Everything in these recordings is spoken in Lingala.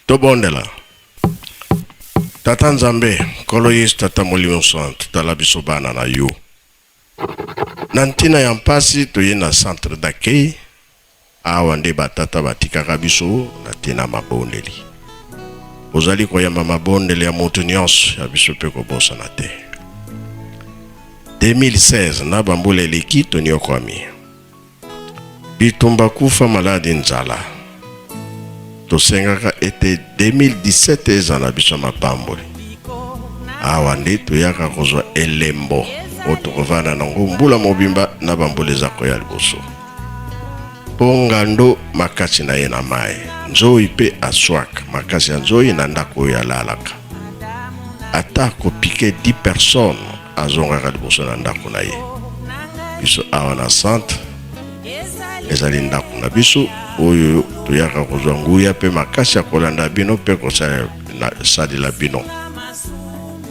Tobondela. Tata Nzambe, Nkolo Yesu, Tata Molimo Santu, tala biso bana na yo. Na ntina ya mpasi toye na centre d'accueil awa nde batata batikaka biso na ntina mabondeli. Ozali koyamba mabondeli ya moto nyonso ya biso mpe kobosana te. 2016 na bambula eleki tonyokwami. Bitumba, kufa, maladi, nzala. Tosengaka ete 2017 ezala biso mapamboli. Awa nde toyaka kozwa elembo oyo tokovanda nango mbula mobimba na bambula eza koya liboso. Mpo ngando makasi na ye na mai, nzoi mpe aswaka makasi ya nzoi na ndako oyo alalaka. Ata kopike 10 personnes azongaka liboso na ndako na ye. Biso awa na centre ezali ndako na biso oyo toyaka kozwa nguya mpe makasi ya kolanda bino mpe kosalela bino.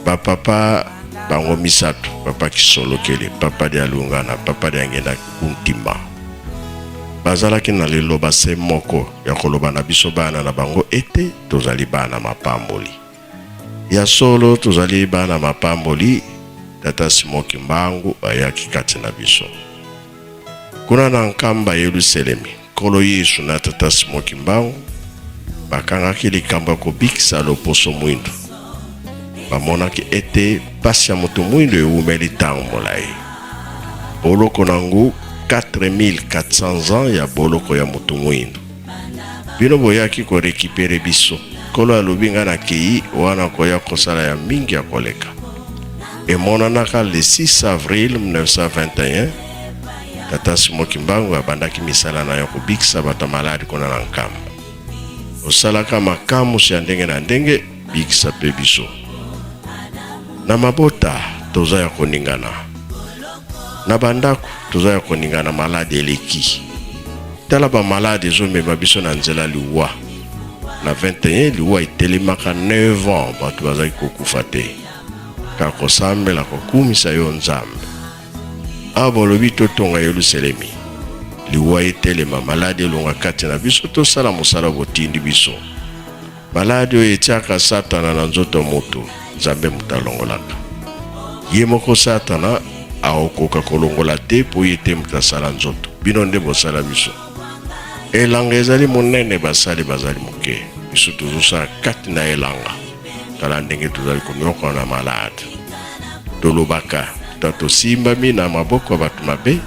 Bapapa bango misato, papa Kisolokele, papa Dialungana, papa Diangenda Kuntima, bazalaki na liloba se moko ya koloba na biso bana na bango ete tozali bana mapamboli. Ya solo tozali bana mapamboli. Tata Simon Kimbangu ayaki kati na biso kuna na Nkamba Yelusalemi. Nkolo Yesu na Tata Simon Kimbangu bakangaki likambo ya kobikisa loposo mwindo. Bamonaki ete pasi ya moto mwindo ewumeli ntango molai. Boloko nango 4400 ans ya boloko ya moto mwindo. Bino boyaki korekipere biso. Nkolo alobi ngai nakei wana koya kosala ya mingi ya koleka. Emonanaka le 6 avril 1921 Tata Simon Kimbangu abandaki misala na yo kobikisa bato ya maladi kuna na Nkamba. Osalaka makamusi ya ndenge na ndenge, bikisa mpe biso. Na mabota toza ya koningana, na bandako toza ya koningana, maladi eleki. Tala bamaladi ezomema biso na nzela liwa. Na 21 liwa etelemaka 9 ans, bato bazali kokufa te, kaka kosambela kokumisa yo Nzambe. Awa bolobi totonga Yelusalemi, liwa etelema, maladi elonga kati na biso, tosala mosala botindi biso. Maladi oyo etiaka Satana na nzoto ya moto, Nzambe moto alongolaka. Ye moko Satana akokoka kolongola te, mpo ye te moto asala nzoto. Bino nde bosala biso. Elanga ezali monene, basali bazali moke. Biso tozosala kati na elanga. Tala ndenge tozali konyokola na malade. Tolobaka ta tosimbami na maboko ya bato mabe.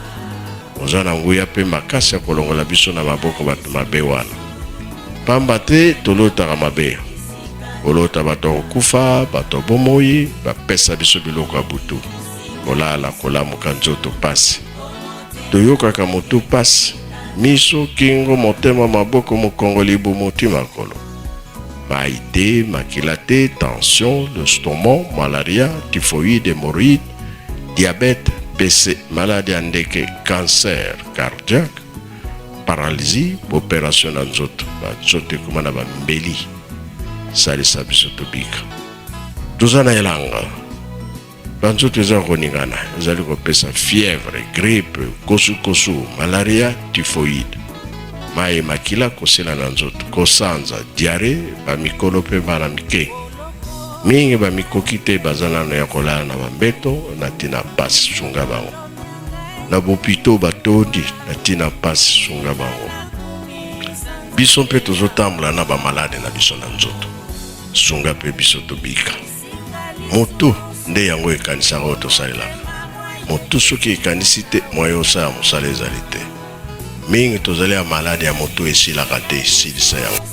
Oza na nguya mpe makasi ya kolongola biso na maboko bato mabe wana, pamba te tolotaka mabe. Kolota bato ya kokufa, bato ya bomoi, bapesa biso biloko ya butu, kolala, kolamuka, nzoto pasi, toyokaka motu pasi, miso, kingo, motema, maboko, mokongo, libumu ti makolo. Mai te, makila te, tension, l'estomac, malaria, typhoïde, hémorroïde, diabète, PC, maladie ya ndeke, cancer cardiaque, paralysie, opération na nzoto, ba nzoto ekoma na bambeli. Salisa biso tobika. Toza na elanga. Banzoto eza koningana, ezali kopesa fièvre, grippe, kosukosu, malaria, typhoïde. Mayi makila kosila na nzoto, kosanza, diarrhée, bamikolo mpe bana mike. Mingi bamikoki te, baza nano ya kolala na bambeto na ntina pasi, sunga bango. Na bopito batondi na ntina pasi, sunga bango. Biso mpe tozotambola na bamalade na biso na nzoto, sunga mpe biso tobika. Motu nde yango ekanisaka oyo tosalelaka. Motu soki ekanisi te, moyen osala mosala ezali te. Mingi tozali ya maladi ya motu esilaka te, silisa yango.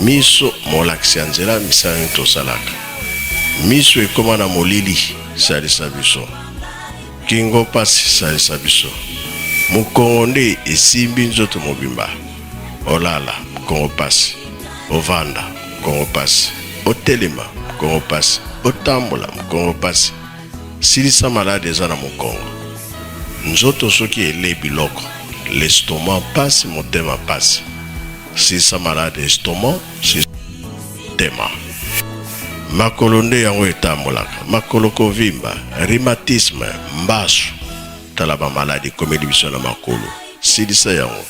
Miso molakisi ya nzela, misala nini tosalaka. Miso ekoma na molili, salisa biso. Kingo pasi, salisa biso. Mokongo nde esimbi nzoto mobimba. Olala, mokongo pasi. Ovanda, mokongo pasi. Otelema, mokongo pasi. Otambola, mokongo pasi. Silisa maladi eza na mokongo. Nzoto soki ele biloko, l'estomac pasi, motema pasi. Silisa maladi estomac, silisa motema. Makolo nde yango etambolaka, makolo kovimba, rhumatisme, mbasu. Tala ba maladi ekomeli biso na makolo, silisa yango.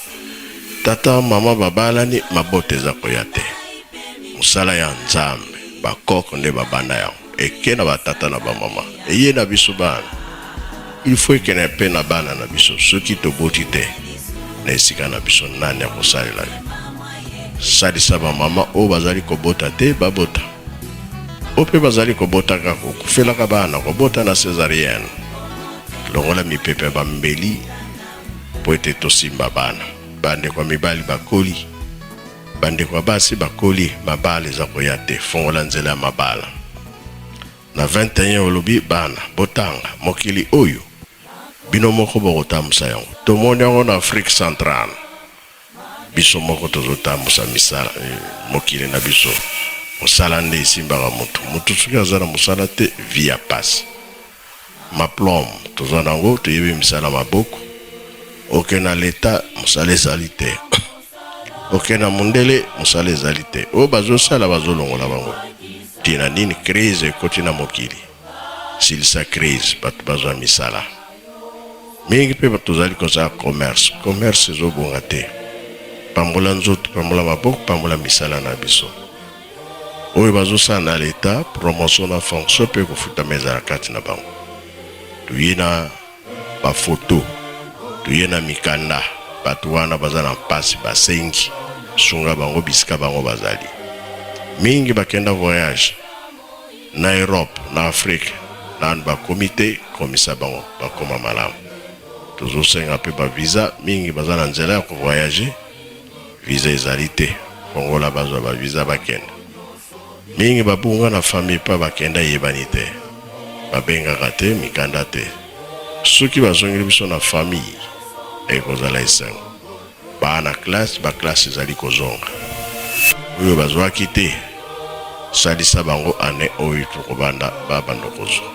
Tata mama babalani, mabota eza koya te. Mosala ya Nzambe, bakoko nde babanda yango, eke na batata na bamama, eye na biso bana. Il faut ekende mpe na bana na biso. Soki toboti te na esika na biso, nani akosalela yo? Salisa bamama oyo bazali kobota te babota, oyo mpe bazali kobota kaka kokufelaka bana, kobota na cesarienne. Longola mipepe ya bambeli mpo ete tosimba bana. Bandeko ya mibali bakoli, bandeko ya basi bakoli, mabala eza koya te. Fongola nzela ya mabala. Na 21 olobi bana botanga, mokili oyo bino moko bokotambusa yango. Tomoni yango na Afrique centrale, biso moko tozotambusa misala eh, mokili na biso. Mosala nde esimbaka motu. Motu soki aza na mosala te, vie ya pasi. Maplome toza nango, toyebi misala maboko. Oke na leta, mosala ezali te. Oke na mondele, mosala ezali te. Oyo bazosala bazolongola bango. Tina nini crise ekoti na mokili? Silisa crise, bato bazwa misala. Mingi mpe tozali kosala commerce. Commerce ezobonga te. Pambola nzoto, pambola maboko, pambola misala na biso. Oyo bazosala na leta, promotion na fonction mpe kofutama ezala kati na bango. Toye na bafoto, toye na mikanda, bato wana baza na mpasi, basengi sunga bango bisika bango bazali. Mingi bakenda voyage na Europe, na Afrique, nanu bakomi te, komisa bango bakoma malamu. Tozosenga mpe ba visa, mingi baza na nzela ya kovoyage, visa ezali te, fongola bazwa ba visa bakende. Mingi babunga na famille pa bakenda eyebani te, babengaka te, mikanda te. Soki bazongeli biso na famille ekozala esengo. Bana classe, ba classe ezali kozonga. Oyo bazwaki te, salisa bango annee oyo tokobanda babanda kozwa.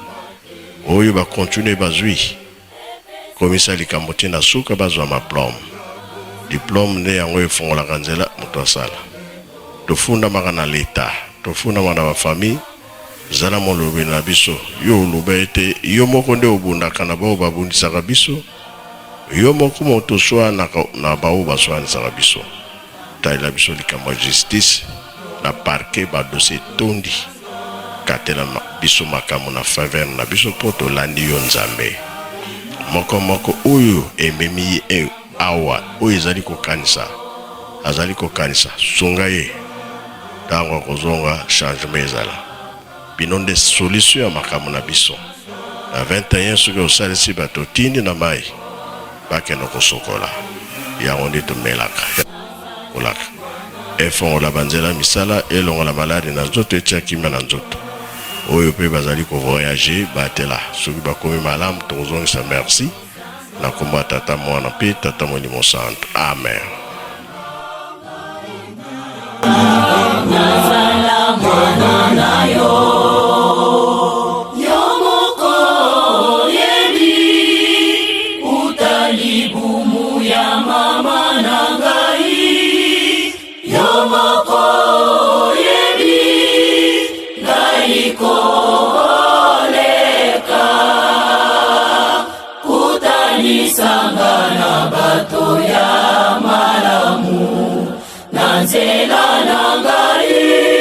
Oyo ba continuer bazwi, komisa likambo ti na suka bazwa maplome. Diplome nde yango efongolaka nzela moto asala. Tofundamaka na leta, tofundamaka na ba famille. Zala molobeli na biso. Yo oloba ete yo moko nde obundaka na baoyo babundisaka biso, yo moko moto oswanaka na baoyo baswanisaka biso. Talela biso likambo ya justice na parquet, ba dossier etondi. Katela biso makambo na faveur na biso mpo tolandi yo Nzambe. Moko moko oyo ememi ye awa, oyo ezali kokanisa, azali kokanisa, sunga ye. Tango akozonga changement ezala. Bino nde solution ya makambo na biso. Na 21 soki osalisi bato otindi na mayi bakende kosokola yango nde tomelaka kolaka efongola banzela misala elongola maladi na nzoto etia kimia na nzoto oyo mpe bazali ko voyager batela soki bakomi malamu tokozongisa merci na kombo ya tata mwana mpe tata molimo santu amen. Nazala mwana na yo, yo moko oyebi, uta libumu ya mama na ngai, yo moko oyebi ngai koleka, kutanisanga na bato ya malamu na nzela na ngai.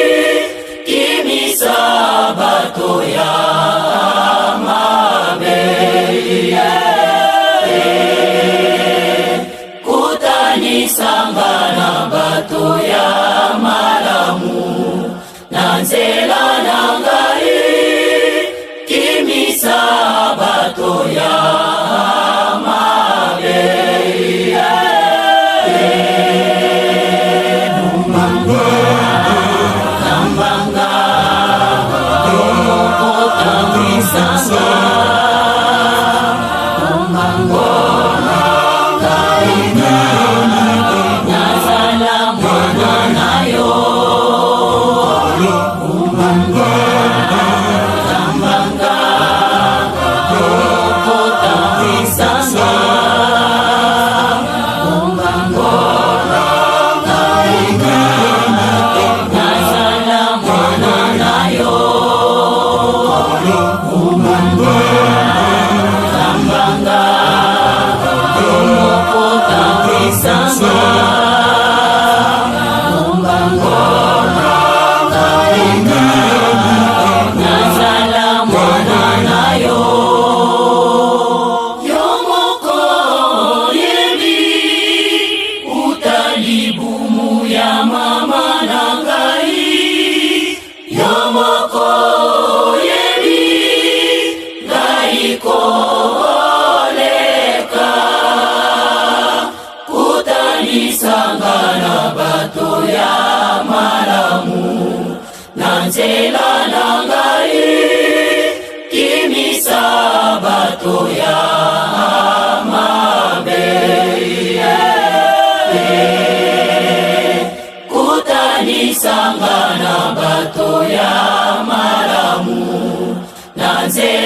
bato ya mabe. Kutanisanga na bato ya malamu na nzela.